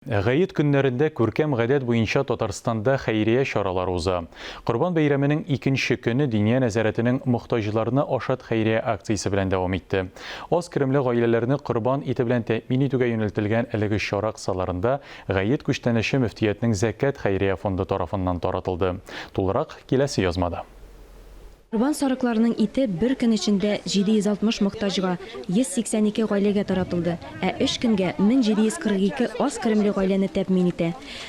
Гает көннәрендә күркәм гадәт буенча Татарстанда хәйрия чаралары уза. Корбан бәйрәменең икенче көне Диния нәзарәтенең Мохтаҗларны ашат хәйрия акциясе белән дәвам итте. Аз керемле гаиләләрне корбан ите белән тәэмин итүгә юнәлтелгән әлеге чара кысаларында гает күчтәнәче мөфтиятнең Зәкят хәйрия фонды тарафыннан таратылды. Тулырак, киләсе язмада. Корбан сарыкларының ите бер көн эчендә 760 мохтаҗга, 182 гаиләгә таратылды, ә өч көнгә 1742 аз керемле гаиләне тәэмин итә.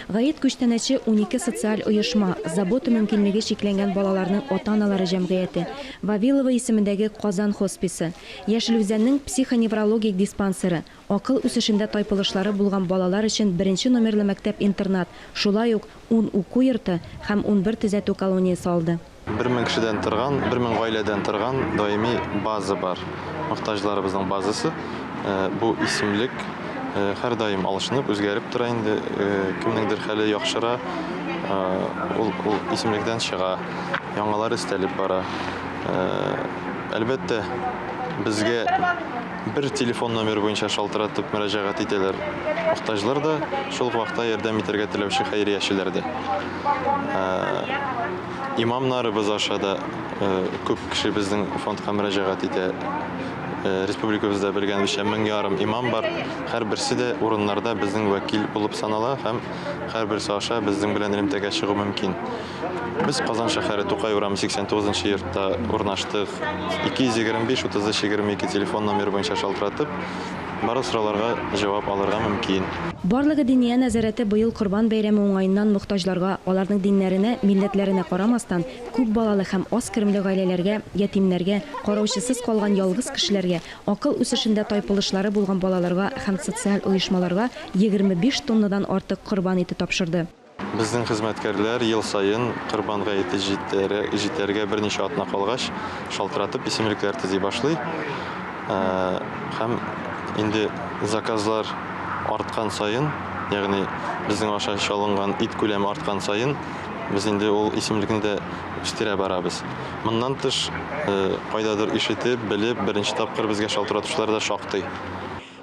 Гает күчтәнәче 12 социаль оешма, Забота мөмкинлеге чикләнгән балаларның ата-аналары җәмгыяте, Вавилова исемендәге Казан хосписы, Яшел Үзәннең психоневрологик диспансеры, акыл үсешендә тайпылышлары булган балалар өчен беренче номерлы мәктәп-интернат, шулай ук ун уку йорты һәм 11 төзәтү колониясе алды. 1000 кешедән торган, 1000 гаиләдән торган даими база бар. Мохтаҗларыбызның базасы. Бу исемлек һәрдаим алышынып, үзгәреп тора инде. Кемнеңдер хәле яхшыра, ул ул исемлектән чыга. Яңалар өстәлеп бара. Әлбәттә, безгә бер телефон номеры буенча шалтыратып мөрәҗәгать итәләр мохтаҗлар да, шул ук вакытта ярдәм итәргә теләүче хәйриячеләр дә. Имамнарыбыз аша да күп кеше безнең фондка мөрәҗәгать итә. Республикабызда белгәнебезчә 1500 имам бар. Һәрберсе дә урыннарда безнең вәкил булып санала һәм һәрберсе аша безнең белән элемтәгә чыгу мөмкин. Без Казан шәһәре Тукай урамы 89 нчы йортта урнаштык. 225 33 22 телефон номеры буенча шалтыратып, Барлык сорауларга җавап алырга мөмкин. Барлыгы Диния нәзарәте быел Корбан бәйрәме уңаеннан мохтаҗларга, аларның диннәренә, милләтләренә карамастан, күп балалы һәм аз керемле гаиләләргә, ятимнәргә, караучысыз калган ялгыз кешеләргә, акыл үсешендә тайпылышлары булган балаларга һәм социаль оешмаларга 25 тоннадан артык корбан ите тапшырды. Безнең хезмәткәрләр ел саен Корбан гаете җитәргә берничә атна калгач, шалтыратып исемлекләр төзи башлый. Һәм инде заказлар арткан саен, ягъни безнең аша чалынган ит күләме арткан саен, без инде ул исемлекне дә үстерә барабыз. Моннан тыш, кайдадыр ишетеп, белеп, беренче тапкыр безгә шалтыратучылар да шактый.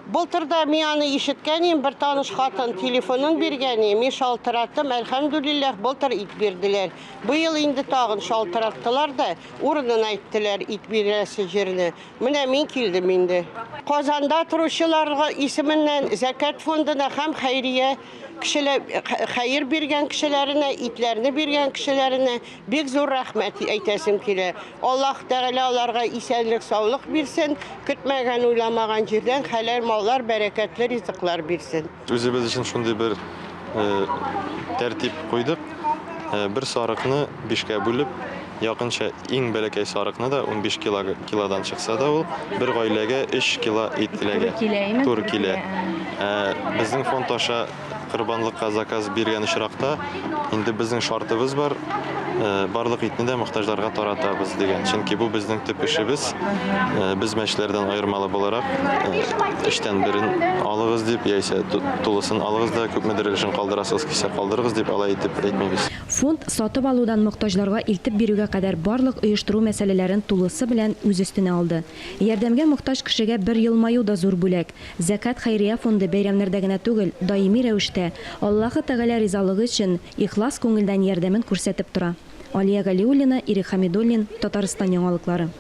Былтыр да мин аны ишеткән идем, бер таныш хатын телефонын биргән иде, мин шалтыраттым, әлхәмдүлилләһ, былтыр ит бирделәр. Быел инде тагын шалтыраттылар да, урынын әйттеләр, ит бирәсе җирне. Менә мин килдем инде. Казанда торучыларга исеменнән Зәкят фондына һәм хәйрия кешеләр, хәер биргән кешеләренә, итләрне биргән кешеләренә бик зур рәхмәт әйтәсем килә. Аллаһ Тәгалә аларга исәнлек, саулык бирсен, көтмәгән, уйламаган җирдән хәләл маллар, бәрәкәтле ризыклар бирсен. Үзебез өчен шундый бер тәртип куйдык. Бер сарыкны бишкә бүлеп, якынча иң бәләкәй сарыкны да 15 кило, килодан чыкса да ул, бер гаиләгә 3 кило ит эләгә. Туры килә. Безнең фонд аша Корбанлыкка заказ биргән очракта, инде безнең шартыбыз бар, барлык итне дә мохтаҗларга таратабыз дигән. Чөнки бу безнең төп эшебез. Без мәчеләрдән аермалы буларак, өчтән берен алыгыз дип, яисә тулысын алыгыз да, күпмедер өлешен калдырасыгыз килсә калдырыгыз дип, алай итеп әйтмибез. Фонд сатып алудан мохтаҗларга илтеп бирүгә кадәр барлык оештыру мәсьәләләрен тулысы белән үз өстенә алды. Ярдәмгә мохтаҗ кешегә бер елмаю да зур бүләк. Зәкят хәйрия фонды бәйрәмнәрдә генә түгел, даими рәвештә, Аллаһы Тәгалә ризалыгы өчен, ихлас күңелдән ярдәмен күрсәтеп тора. Алия Галиуллина, Ирек Хәмидуллин, Татарстан яңалыклары.